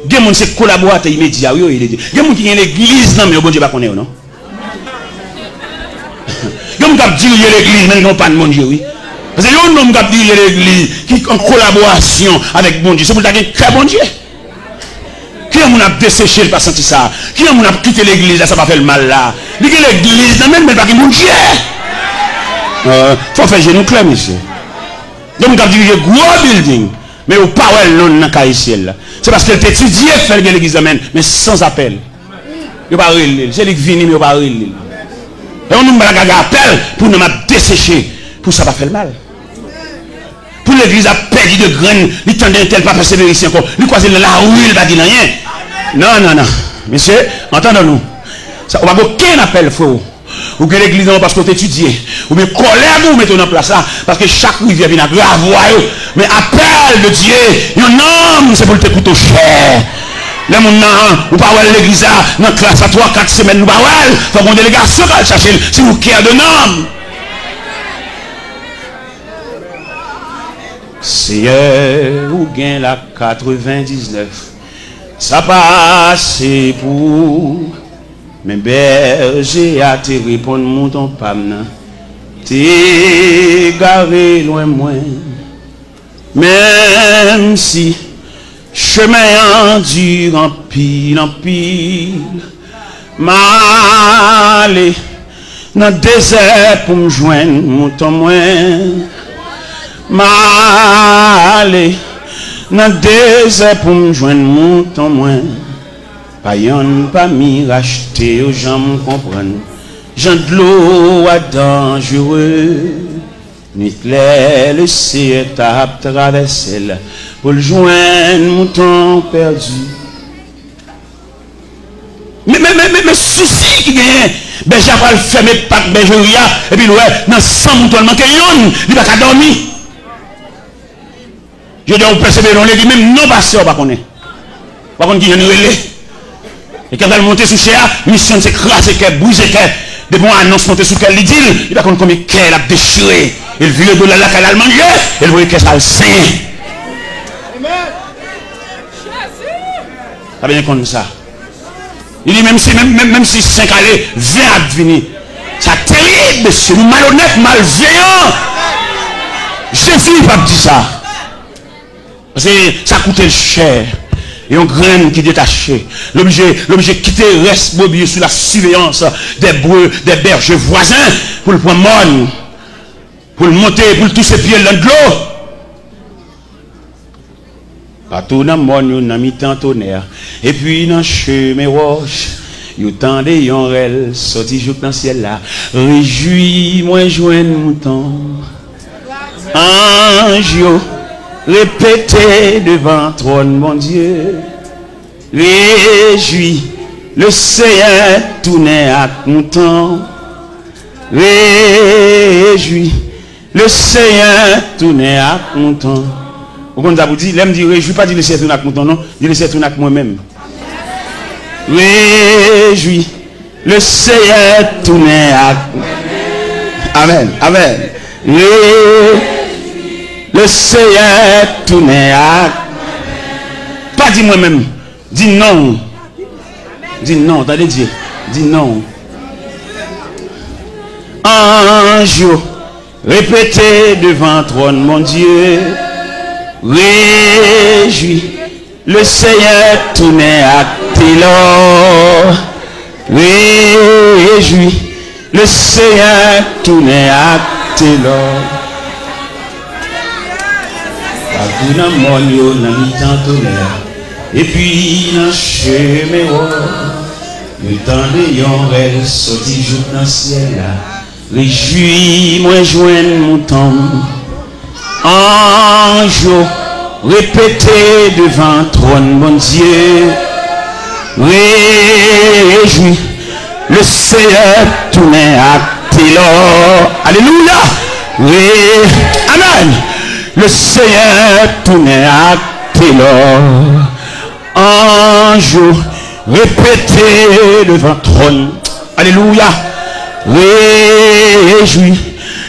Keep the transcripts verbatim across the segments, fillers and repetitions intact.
Gen moun se kolaboratè imedya, wi, yo ye. Gen moun ki gen legliz nan men yo, Bondye pa konnen yo, non. Gen moun k ap dirije legliz, men li gen yon pa n Bondye, wi. Paske yon nonm k ap dirije legliz, ki an kolaborasyon avèk Bondye, se pou l ta gen kè Bondye. Ki yon moun ap deseche, l pa santi sa? Ki yon moun ap kite legliz la, sa pa fè l mal la? Li gen legliz nan men l, men l pa gen Bondye. Euh, fò fè je nou klè, mesye. Gen moun k ap dirije gwo bilding, men ou pa wè l non l nan kaye syèl la. Se paske l te etidye k fè l gen legliz nan men l, men san apèl. Yo pa rele l. Se li k vini, men yo pa rele l. E yon moun pa ka gen apèl pou nanm ap deseche, pou sa pa fè l mal. Pou legliz ap pèdi de grenn, li tande entèl pa pèsevere isi ankò. Li kwaze l nan lari, li pa di l anyen. Non, non, non. Mesye, antandan nou. Sa, ou pa gen okenn apèl, freo. Ou gen legliz nan men w paske w te etidye. Oubyen kòlèg ou mete w nan plas la. Paske chak rivyè vin ak ravwa yo. Men apèl de Dye, yon nonm, se pou l te koute w chè. Lè moun nan, ou pa wè l legliz la, nan klas la, twa, kat semèn, nou pa wè l. Fòk yon delegasyon k al chache l, si nou kè de nonm. Seyè, ou gen la katrevendiznèf. Sa pase pou ou. Men bèje a te reponn, mouton pa m nan te egare lwen mwen. Menm si chemen an di anpil, anpil, m ale nan dezè pou m jwenn mouton mwen. M ale nan dezè pou m jwenn mouton mwen. Pa yonn pami rachte yo janm konprann jan dlo a danjere. Nwit lè Leseyè t ap travèse l pou l jwenn mouton pèdi. Men, men, men, men, men sousi ki genyen, bèje a pral fèmen pak bèjeri a, epi l wè nan san mouton l manke yonn, li pa ka dòmi. Jodi a ou pèsevere nan legliz, menm non pastè ou pa konnen. Ou pa konn kijan li rele. E kantan l monte sou chè a, misyon l se kraze kè, brize kè. Depi yon anons monte sou kè l, li di l, li pa konn konbyen kè l ap dechire. E l vire do l al lakay l al manje, e l voye kè sa al senyen. Sa byen konn sa. Li di, menm si, menm, menm, menm si senk ale, ven ap vini. Sa terib, mesye. Nou malonèt, malveyan. Jezi p ap di sa. Paske sa koute l chè. Yon grenn ki detache, l oblije, l oblije kite rès brebi yo sou la siveyans dè bre-, dè bèje vwazen pou l pran mòn, pou l monte, pou l touse pye l nan dlo. Patou nan mòn yo, nan mitan tonè, epi nan chemen wòch, yo tande yon rèl sòti jouk nan syèl la. Rejwi mwen jwenn mouton. Anj yo repete devan twòn Bondye. Rejwi, Leseyè tounen ak mouton. Rejwi, Leseyè tounen ak mouton. Ou konn sa pou di? Lè m di rejwi, pa di Leseyè tounen ak mouton, non. Di Leseyè tounen ak mwen menm. Rejwi, Leseyè tounen ak. Amèn, amèn. Rejwi, Leseyè tounen ak. Pa di mwen menm. Di non. Di non, tande Dye. Di non. Anj yo repete devan twòn Bondye. Rejwi, Leseyè tounen ak telò. Rejwi, Leseyè tounen ak telò. Patou nan mòn yo, nan mitan tonè, epi nan chemen wòch, yo tande yon rèl sòti jouk nan syèl la. Rejwi mwen jwenn mouton m. Anj yo repete devan twòn Bondye. Rejwi, Leseyè tounen ak telò. Alelouya. Re-, amèn. Leseyè tounen ak telò. Anj yo repete devan twòn. Alelouya. Rejwi,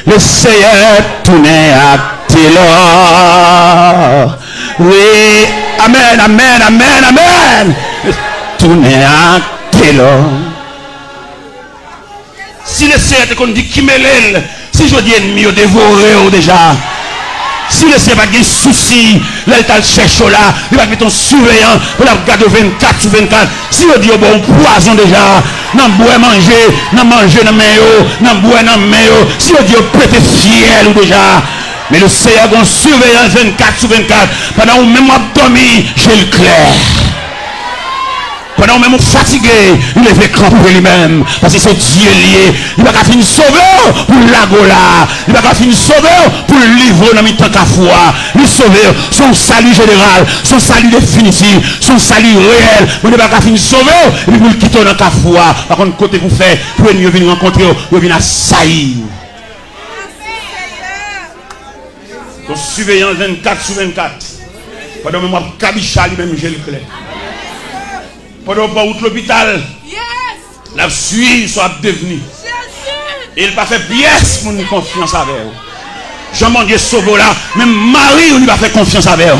Leseyè tounen ak telò. Re-, Amèn, amèn, amèn, amèn. Tounen ak Telò. Si Lesenyè te konn di ki mele l, si jodi ènmi yo devore w deja. Si Lesenyè pa t gen sousi, lè l t al chèche w la, li pa t mete yon siveyan pou l ap gade w vennkat sou vennkat. Si yo di yo ba w pwazon deja, nan bwè manje, nan manje nan men yo, nan bwè nan men yo, si yo di yo pete fyèl ou deja, men Lesenyè gen yon siveyans vennkat sou vennkat. Pandan ou menm w ap dòmi, je l klè. Pandan ou menm ou fatige, li leve kanpe li menm, paske se Dye li ye. Li pa ka fin sove w pou l lage w la. Li pa ka fin sove w pou l livre w nan mitan kafou a. Li sove w, se yon sali jeneral, se yon sali definitif, se yon sali reyèl. Bondye pa ka fin sove w epi pou l kite w nan kafou a. Pa konn kote pou fè, pou ènmi yo vin rankontre w, yo vin asayi w. Yon siveyans vennkat sou vennkat. Pandan menm w ap kabicha, li menm je l klè. Pandan w pran wout lopital, l ap swiv sa w ap devni. E l pa fè pyès moun konfyans avè w. Jan Bondye sove w la, menm mari w li pa fè konfyans avè w.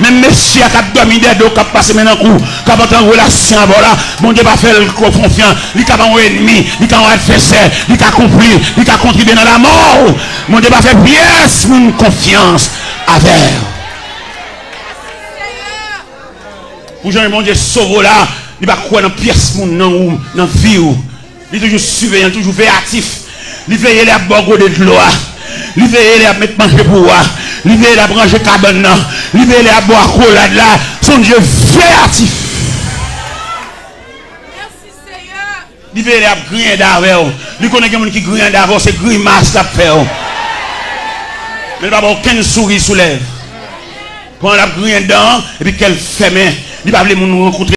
Menm mesye a k ap dòmi dèyè do w, k ap pase men nan kou, k ap antre an relasyon avè w la, Bondye pa fè l konfyans. Li ka ba w ènmi, li ka yon advèsè, li ka konplis, li ka kontribye nan lanmò w. Bondye pa fè pyès moun konfyans avè w. Pou jan Bondye sove w la, li pa kwè nan pyès moun nan ou, nan vi w. Li toujou siveyan, li toujou veyatif. Li veye lè y ap ba w gode dlo a. Li veye lè y ap met manje pou ou a. Li veye lè y ap ranje kabann nan. Li veye lè y ap ba w akolad la. Se yon Dye veyatif. Li veye lè y ap griyen dan avè w. Li konnen gen moun ki griyen dan avè w, se grimas l ap fè w. Men li pa ba w okenn souri sou lèv. Pandan l ap griyen dan, epi kè l fèmen, li pa vle moun rankontre.